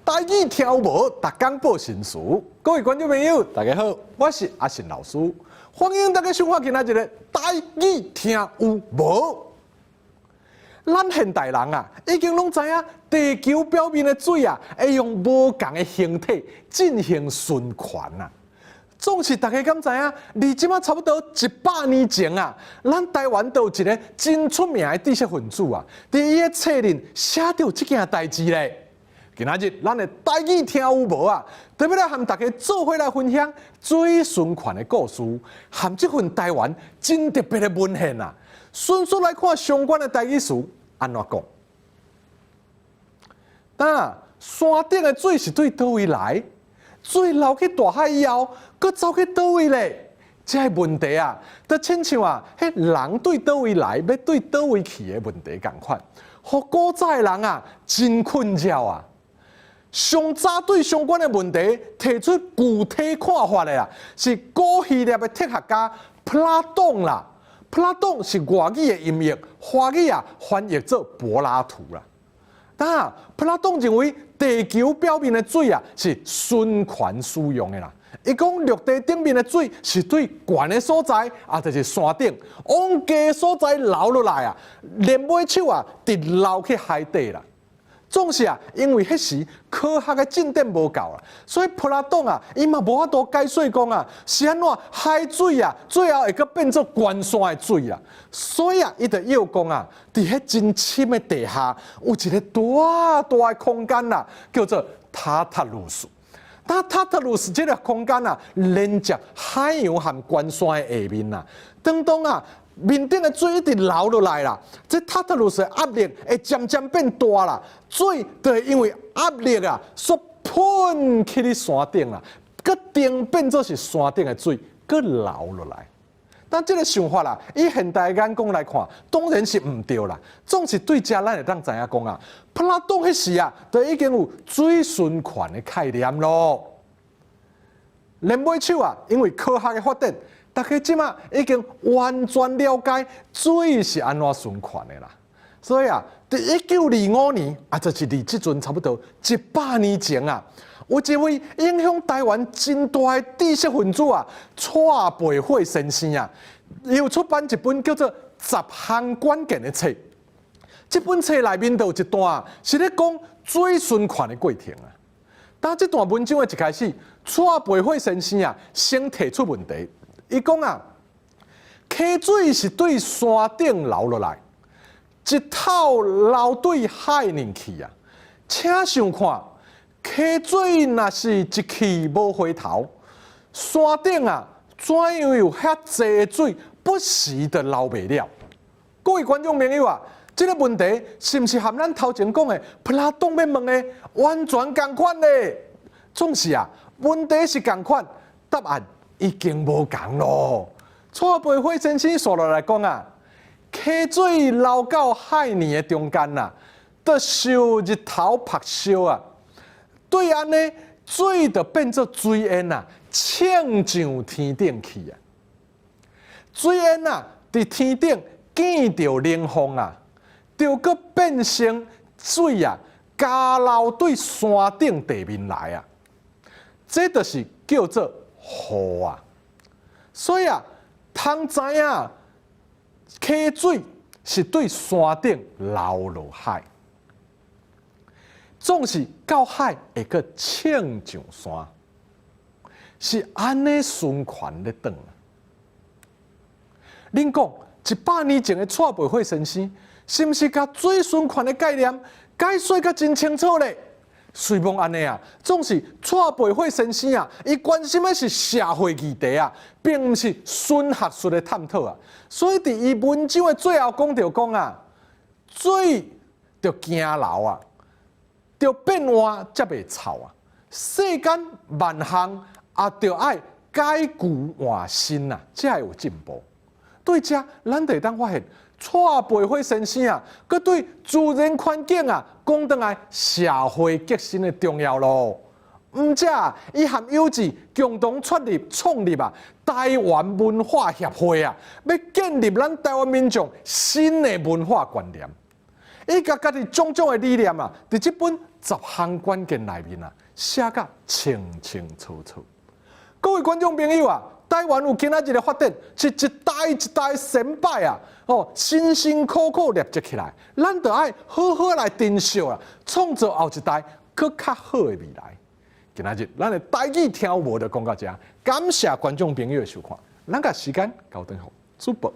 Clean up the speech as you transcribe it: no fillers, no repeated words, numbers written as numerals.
台語聽有無？逐工報新詞。各位觀眾朋友，大家好，我是阿信老師，歡迎大家收看今仔日的台語聽有無？咱現代人啊，已經攏知影地球表面的水啊，會用無仝的形體進行循環啊。總是大家敢知影？離這馬差不多100年前啊，咱台灣就有一个真出名的知識分子啊，佇伊的冊裡寫著這件代誌咧。今仔日咱的台語聽有無啊？特別來和大家做伙來分享水循環的故事，和這份台灣真特別的文獻啊。順序來看相關的台語詞按怎講？當山頂的水是對佗位來？水流去大海以後，閣走去佗位咧？這个問題啊，就親像啊，彼人對佗位來，欲對佗位去的問題仝款，予古早的人啊，真困擾啊。上早對相關的問題提出具體看法的啊，是古希臘的哲學家普拉東啦。普拉東是外語的音譯，華語啊翻譯做柏拉圖啦。當普拉東認為地球表面的水啊是循環使用的啦。伊講陸地頂面的水是對懸的所在，啊，就是山頂往低所在流落來啊，連尾手啊，直流去海底啦。總是啊，因為彼時科學的進展無夠啊，所以普拉東啊，伊嘛無法度解說講啊，是按怎海水啊，最後會閣變做懸山的水啊。所以啊，伊就臆講啊，佇彼真深的地下有一个大大的空間啦，叫做塔塔魯斯。當塔塔魯斯這个空間啊，連接海洋和懸山的下面啊，當當啊，面頂的水一直流落來啦，這塔塔魯斯的壓力會漸漸變大啦，水就會因為壓力啊，所噴去咧山頂啦，閣定變做是山頂的水，閣流落來。但這个想法啦，以現代的眼光來看，當然是毋對啦。總是對這咱會當知影講啊，普拉東彼時啊，就已經有水循環的概念咯。連尾手啊，因為科學的發展，大家這馬已經完全了解水是按怎循環的啦。所以啊，佇1925年啊，就是離這陣差不多100年前啊，有一位影響台灣真大的知識分子啊，蔡培火先生啊，伊有出版一本叫做《十項關鍵》的冊。這本冊內面就有一段是咧講水循環的過程啊。當這段文章的一開始，蔡培火先生啊，先提出問題。伊講啊，溪水是對山頂流落來，一透流對海裡去啊。請想看，溪水若是一去無回頭，山頂啊，怎樣有遐濟水不時的流袂了？各位觀眾朋友啊，這个問題是毋是和咱頭前講的普拉東欲問的完全仝款咧？總是啊，問題是仝款，答案已經無仝咯。蔡培火先生紲落來講啊，溪水流到海裡的中間啊，就受日頭曝燒啊，對按呢水就變做水煙啊，衝上天頂去啊。水煙啊，佇天頂見著冷風啊，就閣變成水啊，加流對山頂地面來啊。這就是叫做雨啊。所以啊，通知影溪水是對山頂流落海，總是到海會閣衝上山，是按呢循環咧轉。恁講100年前的蔡培火先生，是毋是共水循環的概念解說甲真清楚咧？雖罔按呢啊，總是蔡培火先生啊，伊關心的是社會議題啊，並毋是純學術的探討啊。所以佇伊文章的最後講著講啊，水著驚流啊，著變換才袂臭啊。世間萬項也著愛改舊換新啊，才會有進步。對這，咱就會當發現，蔡培火先生啊，閣對自然環境啊，講轉來社會革新的重要咯。毋止，伊和友志共同創立創立啊台灣文化協會啊，欲建立咱台灣民眾新的文化觀念。伊共家己種種的理念啊，佇這本《十項關鍵內面啊，寫甲清清楚楚。各位觀眾朋友啊，台灣有今仔日的發展，是一代一代先輩啊，哦，辛辛苦苦累積起來，咱著愛好好來珍惜啊，創造後一代閣較好的未來。今仔日咱的台語聽有無就講到遮，感謝觀眾朋友的收看，咱共時間交轉予主播。